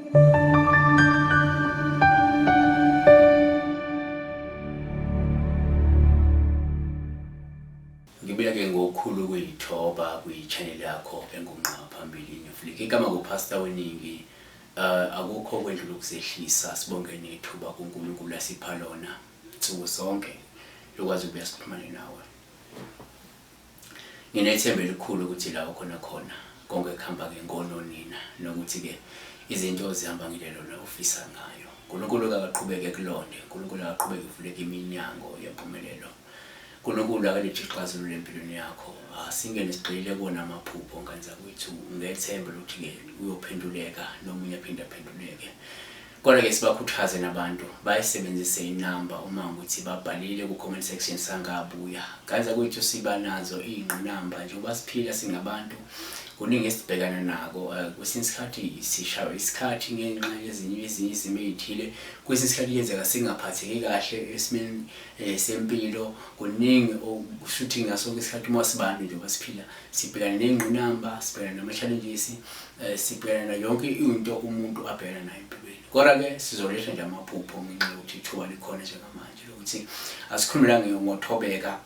Ngibuya ke ngokukhulu ukuyithoba kwi-channel yakho engunqa phambili Newflick. Igama nguPastor Weningi. Akukho okwedlula ukuzehlisa sibonge nethuba kuNkulunkulu asipha lona nsuku zonke lokwazi ukubuya sixhumane nawe. Nginethemba elikhulu ukuthi la okhona khona konke kuhamba ngenkono nina nokuthi-ke izinto zihamba ngendlela lona ofisa ngayo. uNkulunkulu akaqhubeke ekulonde, uNkulunkulu akaqhubeke evuleke iminyango yempumelelo. uNkulunkulu akalethe ixazululo empilweni yakho. Asingene sigxile kuwona amaphupho ngane zakwethu ngethemba lokuthi-ke uyophenduleka nomunye aphinde aphenduleke. Kodwa-ke sibakhuthaze nabantu bayisebenzise inamba uma ukuthi babhalile ku-comment section sangabuya. Ngane zakwethu siba nazo iy'ngqinamba njengoba siphila singabantu kuningi esibhekana nako. Kwesinye isikhathi sishaywa isikhathi ngenxa yezinye ezinye izimo ey'thile. Kwesinye isikhathi kuyenzeka singaphatheki kahle esimeni sempilo. Kuningi okusho ukuthi ngaso sonke isikhathi uma sibantu njengoba siphila sibhekana ney'ngqinamba, sibhekana nama-challenges, sibhekana nayo yonke into umuntu abhekana nayo empilweni. Kodwa-ke sizoletha nje amaphupho ngenxa yokuthi ithuba likhona njengamanje lokuthi asikhulume la ngoThobeka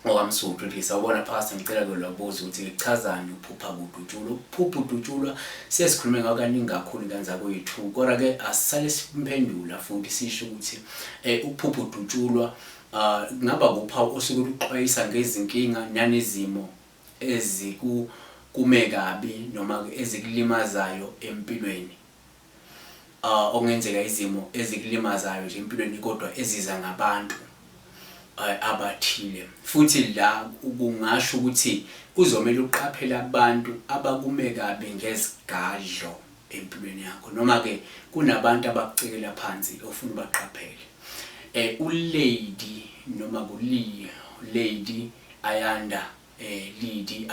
okaMsuthu uthi sawubona pastor ngicela ke lwabuza ukuthi kuchazani ukuphupha kudutshulwa. Ukuphupha udutshulwa sesikhulume ngako kaningi kakhulu ingane zakwethu, kodwa ke asisale simphendula futhi sisho ukuthi ukuphupha udutshulwa kungaba kuphawu osuke luxwayisa ngezinkinga nanezimo ezikukume kabi noma ezikulimazayo empilweni. Okungenzeka izimo ezikulimazayo nje empilweni kodwa eziza ngabantu abathile. Futhi la kungasho ukuthi kuzomele uqaphele abantu abakume kabi ngezigadlo empilweni yakho noma ke kunabantu abakucekela phansi ofuna ubaqaphele. ULady noma kuLee Lady Ayanda Lady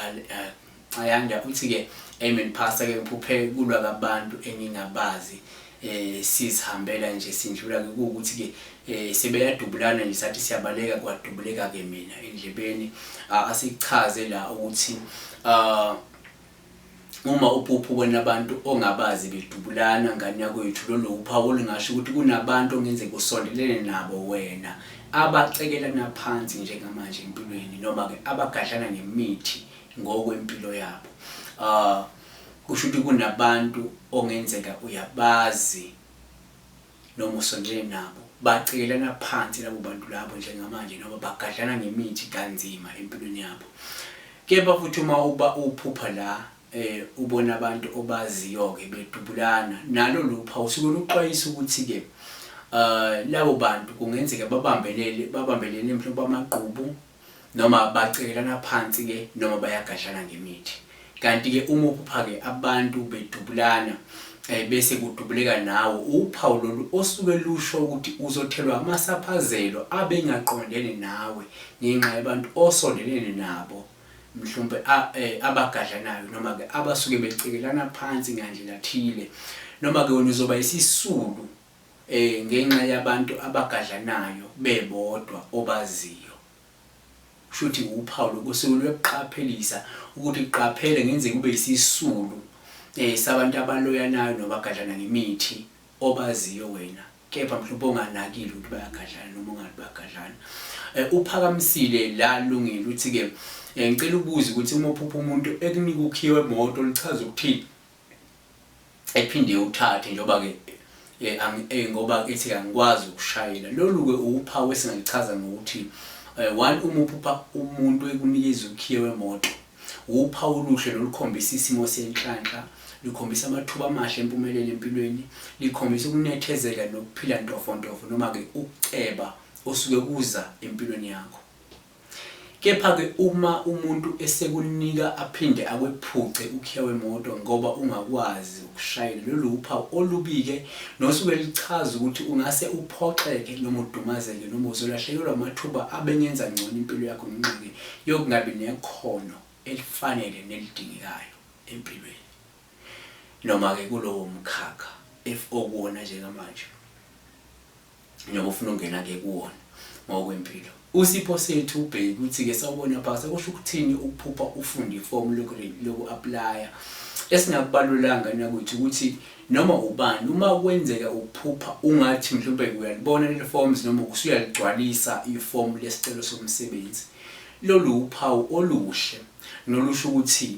Ayanda uthi-ke amen pastor ke ngiphuphe kulwa kabantu engingabazi sizihambela nje sindlula ke kuwukuthi ke sebeyadubulana nje sathi siyabaleka kwadubuleka ke mina endlebeni. Asichaze la ukuthi uma uphupha ubona abantu ongabazi bedubulana ngane yakwethu lolu uphawu olungasho ukuthi kunabantu ongenzeka usondelene nabo wena abacekelana phansi njengamanje empilweni noma ke abagadlana ngemithi ngokwempilo yabo. Kusho ukuthi kunabantu ongenzeka uyabazi noma usondelene nabo bacekelana phansi labo bantu labo njengamanje noma bagadlana ngemithi kanzima empilweni yabo. Kepha futhi uma uba uphupha la ubona abantu obaziyo-ke bedubulana nalo luphawu usuke luxwayisa ukuthi-ke labo bantu kungenzeka babambelele babambelene mhlawumbe amagqubu noma bacekelana phansi ke noma bayagadlana ngemithi. Kanti ke uma uphupha ke abantu bedubulana bese kudubuleka nawe uphawu lolu osuke lusho ukuthi uzothelwa amasaphazelo abengaqondene nawe ngenxa yabantu osondelene nabo mhlawumbe abagadlanayo noma ke abasuke becekelana phansi ngandlela thile noma ke wena uzoba isisulu ngenxa yabantu abagadlanayo bebodwa obaziyo. Kushuthi uphawu lokhu osuke luyakuqaphelisa ukuthi qaphele ngenzeka ube isisulu sabantu abaloyanayo nobagadlana ngemithi obaziyo wena kepha mhlawumbe onganakile ukuthi bayagadlana noma ongathi bayagadlana. Uphakamisile la Lungile uthi-ke ngicela ukubuza ukuthi uma uphupha umuntu ekunika ukhiye wemoto lichaza ukuthini? Ephinde uthathe njengoba ke ngoba ethi angikwazi ukushayela. Lolu ke uphawu esingaluchaza ngokuthi one uma uphupha umuntu ekunikeza ukhiye wemoto uphawu oluhle nolukhombisa isimo senhlanhla, lukhombisa amathuba amahle empumelelo empilweni, likhombisa ukunethezeka nokuphila ntofontofo noma ke ukuceba osuke kuza empilweni yakho. Kepha-ke uma umuntu esekunika aphinde akwephuce ukhiya wemoto ngoba ungakwazi ukushayela, lolu wuphawu olubi-ke nosuke luchaza ukuthi ungase uphoxeke noma udumazeke noma uzolahlekelwa amathuba abengenza ngcono impilo yakho ngenxa-ke yokungabi nekhono elifanele nelidingekayo empilweni noma-ke kulowo mkhakha okuwona njengamanje noma ufuna ukungena-ke kuwona. Ngokwempilo. Usipho sethu ubheki ukuthi-ke sawubona phasa kusho ukuthini ukuphupha ufunda ifomu loku-aplaya. Esingakubalulanga nakuthi ukuthi noma ubani uma kwenzeka uphupha ungathi mhlawumbe uyalibona leli forms noma usuyaligcwalisa ifomu lesicelo somsebenzi. Lolu uphawu oluhle nolusho ukuthi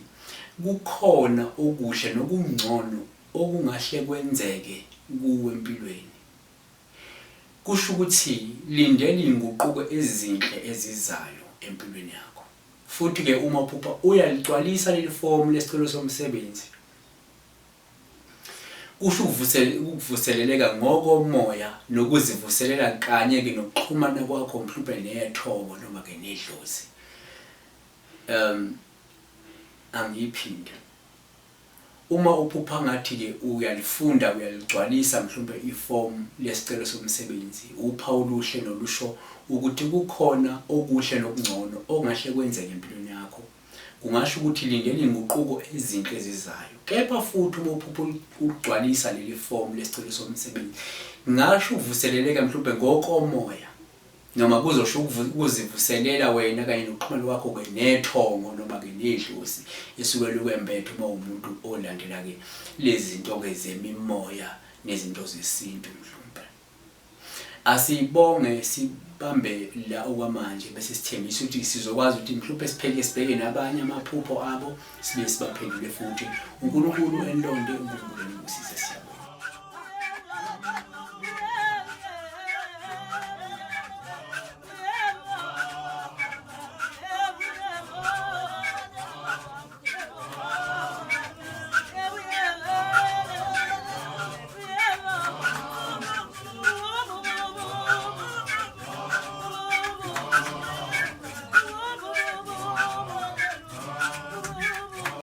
kukhona okuhle nokungcono okungahle kwenzeke kuwe empilweni. Kusho ukuthi lindela izinguquko ezinhle ezizayo empilweni yakho. Futhi-ke uma uphupha uyaligcwalisa leli fomu lesicelo somsebenzi, kusho ukuvuseleleka ngokomoya nokuzivuselela kanye-ke nokuxhumana kwakho mhlawumbe nethongo noma-ke nedlozi. Um, angiyiphinde. Uma uphupha ngathi-ke uyalifunda uyaligcwalisa mhlawumbe ifomu lesicelo somsebenzi, wuphawu oluhle nolusho ukuthi kukhona okuhle nokungcono okungahle kwenzeke empilweni yakho. Kungasho ukuthi lindela izinguquko ezinhle ezizayo. Kepha futhi uma uphupha uligcwalisa leli fomu lesicelo somsebenzi, kungasho ukuvuseleleka mhlawumbe ngokomoya. Noma kuzosho ukuzivuselela wena kanye nokuxhumana kwakho-ke nethongo noma-ke nedlozi esuke likwembethe uma uwumuntu olandela-ke lezi zinto-ke zemimoya nezinto zesintu mhlumpe. Asibonge sibambe la okwamanje bese sithembisa ukuthi sizokwazi ukuthi mhluphe sipheke sibheke nabanye amaphupho abo sibe sibaphendule futhi. uNkulunkulu enilonde, uNkulunkulu enibusise siyabonga.